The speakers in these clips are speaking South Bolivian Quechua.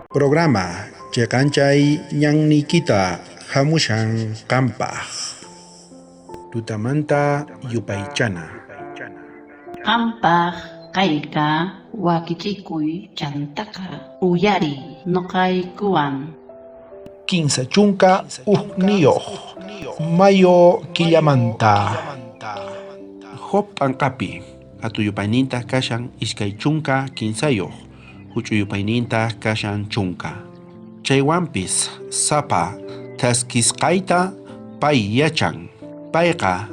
Programa cheqanchay ñanniykita hamushan qampaq. Tutamanta yupaychana. Qampaq kayqa wakichikuy chantaqa uyariy noqaykuwan. 31 mayo killamanta. Job p'anqapi hatuyupaynintaj kashan 23, huch'uyupaynintaj kashan 10. Chaywanpis sapa thaskisqayta pay yachan. Payqa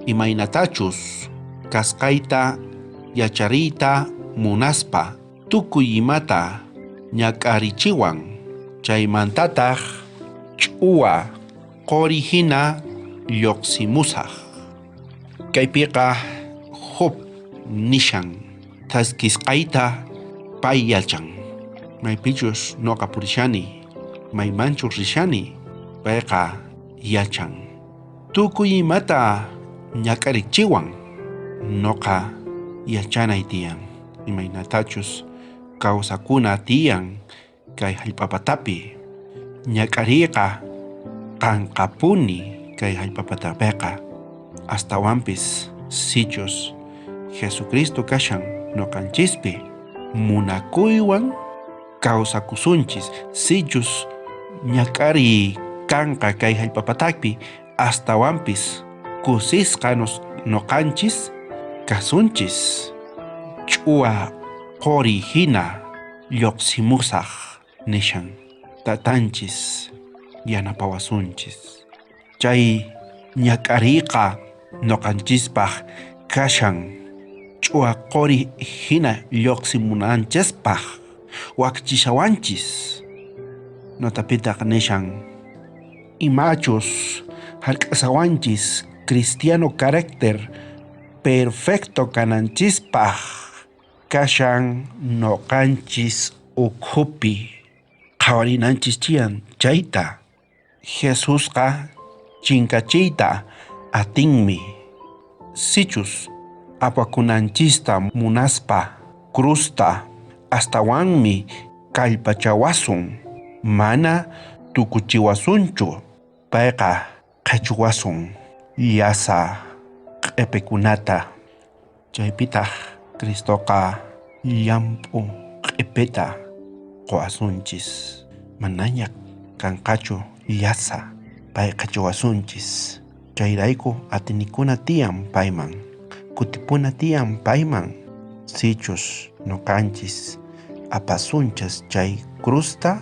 imaynatachus kasqayta yachariyta munaspa tukuy imata ñak'arichiwan. Chaymantataj ch'uwa qori jina llojsimusaj. Kaypiqa Job nishan thaskisqayta pay yachan. Maypichus noqa purishani, maymanchus rishani, payqa yachan. Tukuy imata ñak'arichiwan, noqa yachanay tiyan, imaynatachus kawsakuna tiyan kay jallp'apatapi. Ñak'ariyqa kanqapuni kay jallp'apatapiqa, astawanpis sichus Jesucristo kashan noqanchispi, munakuywan kawsakusunchis. Sichus ñak'ariy kanqa kay jallp'apatapi, astawanpis kusisqa noqanchis kasunchis. Ch'uwa qori jina llojsimusaj nishan tatanchis yanapawasunchis. Chay ñak'ariyqa noqanchispaj kashan ch'uwa qori jina llojsimunanchispaj wakchishawanchis. Notapitaj nishan imachus jark'asawanchis cristiano carácter perfecto kananchispaj kashan noqanchis ukhupi. Qhawarinanchis tiyan chayta. Jesusqa chinkachiyta atinmi. Sichus apakunanchista munaspa cruzta astawanmi kallpachawasun, mana tukuchiwasunchu. Payqa qhechuwasun llasa q'epikunata. Chaypitaj Cristoqa llamp'u q'epeta qowasunchis. Manaña kanqachu llasa, pay qhechuwasunchis. Chayrayku atinikuna tiyan payman, kutipuna tiyan payman. Sichus noqanchis apasunchis chay cruzta,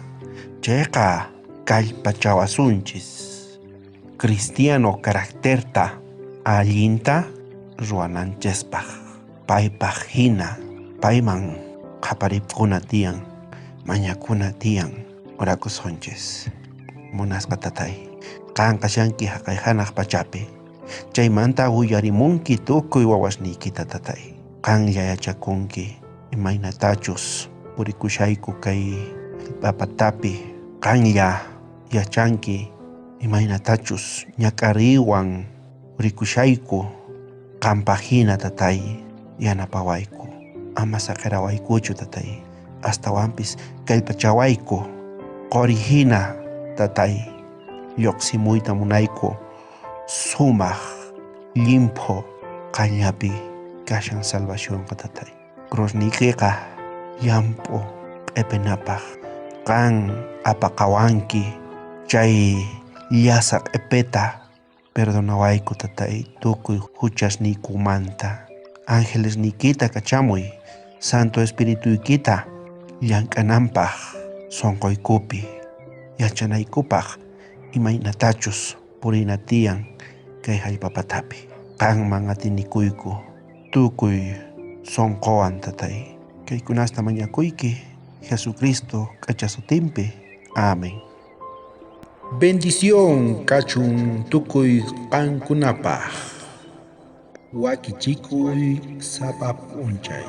chayqa kallpachawasunchis. Cristiano caracterta allinta ruwananchispaj, paypaj jina payman qhaparipuna tiyan, mañakuna tiyan, orakusunchis. Munasqa tatay, qan kashanki jaqay janaj pachapi, chaymanta uyarimunki tukuy wawasniykita tatay. Qanlla yachakunki imaynatachus purikushayku kay jallp'apatapi, qanlla yachanki imaynatachus ñak'ariywan purikushayku, qanpaj jina tatay yanapawayku. Ama saqerawaykuchu tatay, astawanpis kallpachawayku qori jina tatay llojsimuyta munayku sumaj llimphu qallapi kashan salvacionqa tatay. Cruzniykiqa llamp'u q'epinapaj, qan apaqawanki chay llasa q'epeta. Perdonawayku tatay tukuy juchasniykumanta. Angelesniykita kachamuy Santo Espirituykita llank'ananpaj sonqoykupi, yachanaykupaj imaynatachus purina tiyan kay jallp'apatapi. Qanman atinikuyku tukuy sonqowan tatay. Kaykunasta mañakuyki Jesucristo k'acha sutinpi. Amén. Bendición kachun tukuy qankunapaj. Wakichikuy sapa p'unchay.